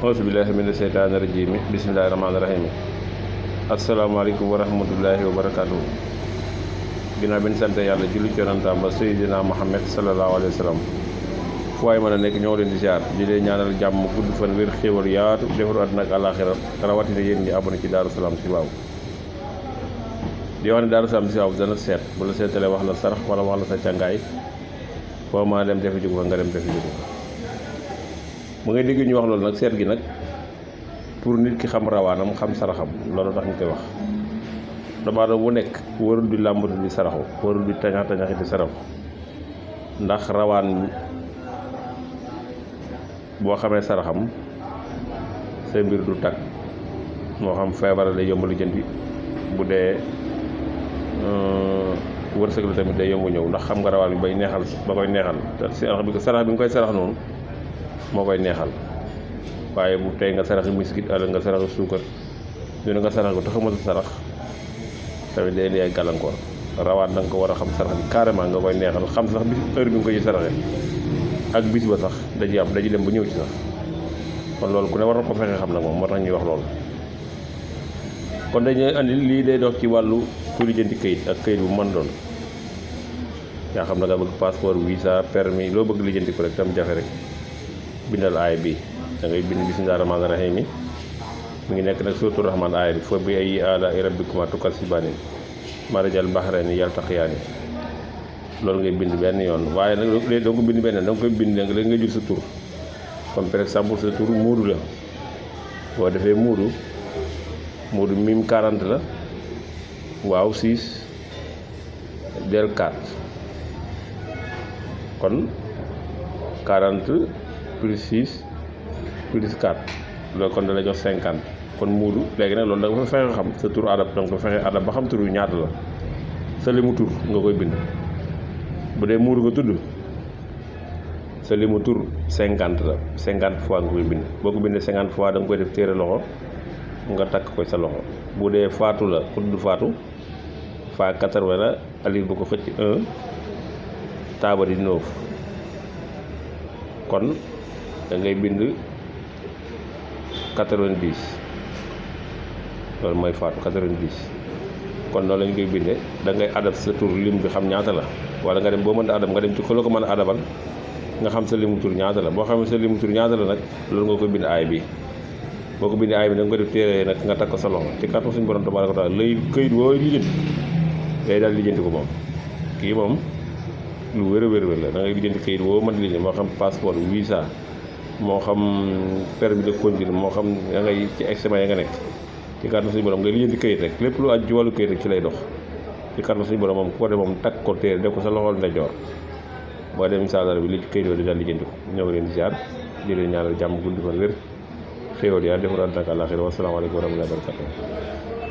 auzu billaahi mina seytaani rajiim bismillaahi rahmaani rahiim asalaamaaleykum wa rahmatullaahi wa barakaatuhu. ginnaaw bi ñu sant yàlla julli ci yonentam ba Seydina Muhammad salallaahu alayhi wa sallam fu waay mën a nekk ñoo leen di ziar di leen ñaanal jàmm gudd fan wér xéewal yaatu defaru àddina ak àllaaxira rawatina yéen ñi abonné ci Daaru Salaam si waaw di wax ne Daaru Salaam si waaw dana seet bu la seetalee wax la sarax wala wax la sa càngaay foo ma dem defi jigu fa nga dem defi jigu mu ngay dégg ñu wax loolu nag seet gi nag pour nit ki xam rawaanam xam saraxam loolu tax ñu koy wax doomu aadama bu nekk warul di làmbatu di saraxu warul di tañax tañaxi di saraxu ndax rawaan boo xamee saraxam sa mbir du tag moo xam feebar day yomb lijjanti bu dee wërsëg la tamit day yomb ñëw ndax xam nga rawaan bi bay neexal ba koy neexal te sarax bi nga koy sarax noonu moo koy neexal waaye bu tey nga saraxi miskit ëllëg nga saraxi suukar ñu ne nga sarax ko te xamal sa sarax tamit day indi ay gàllankoor rawaat da nga ko war a xam sarax bi carrément nga koy neexal xam sax bis heure bi nga ko ci saraxe ak bis ba sax daji am daji dem ba ñëw ci sax kon loolu ku ne war na ko fexe xam nag moom moo tax ñuy wax loolu. kon dañuy andi lii day dox ci wàllu ku lijjanti këyit ak këyit bu mën doon yaa xam na nga bëgg passeport visa permis loo bëgg lijjanti ko rek tam jafe rek bindal aay bi da ngay bind bismillaahi rahmaani rahiim mi ngi nekk nag suuratu rahmaan aay bi fa bi ayyi aalaa'i rabbikumaa tukazzibaan marajal bahrayni yaltaqiyaani loolu ngay bind benn yoon waaye nag léegi da nga ko bind benn yoon da nga koy bind nag léegi nga jël sa tur comme par exemple sa tur muudu la boo defee muudu mim 40 la waaw 6 del 4 kon 40 plus 6 plus 4 loolu kon da lay jox 50 kon muudu léegi nag loolu da nga fa fexe xam sa tur adab da nga ko fexe adab ba xam tur yu ñaata la sa limu tur nga koy bind bu dee muudu nga tudd sa limu tur 50 la 50 fois nga koy bind boo ko bindee 50 fois da nga koy def téere loxo nga takk ko sa loxo bu dee faatu la ku tudd faatu fa 80 la alif bu ko xëcc 1 taaba di 9 kon da ngay bind 90 loolu mooy faatu 90 kon noonu lañ koy bindee da ngay adab sa tur lim bi xam ñaata la wala nga dem boo mën a adab nga dem ci ku la ko mën a adabal nga xam sa limu tur ñaata la boo xam sa limu tur ñaata la nag loolu nga koy bind aay bi boo ko bindee aay bi da nga ko def téere nag nga takk sa loxo ci kàttan suñu borom tabaaraka wa taala lay këyit woo lijjanti day daal lijjanti ko moom kii moom lu wér a wér la da ngay lijjanti këyit woo mën lijjanti moo xam passeport visa moo xam permis de conduire moo xam da ngay ci examen ya nga nekk ci kàttan suñu borom ngay lijjanti këyit rek lépp lu aju ci wàllu këyit rek ci lay dox ci kàttan suñu borom moom ku ko def moom takk ko téere def ko sa loxol ndeyjoor boo dem incha allah bi li këyit woo di daal lijjanti ko ñëw leen ziar di leen ñaanal jàmm gudd fan wér xéewal yaa defar àddina ak àllaaxira wa salaamu aleykum wa rahmatullaahi wa barakaatuh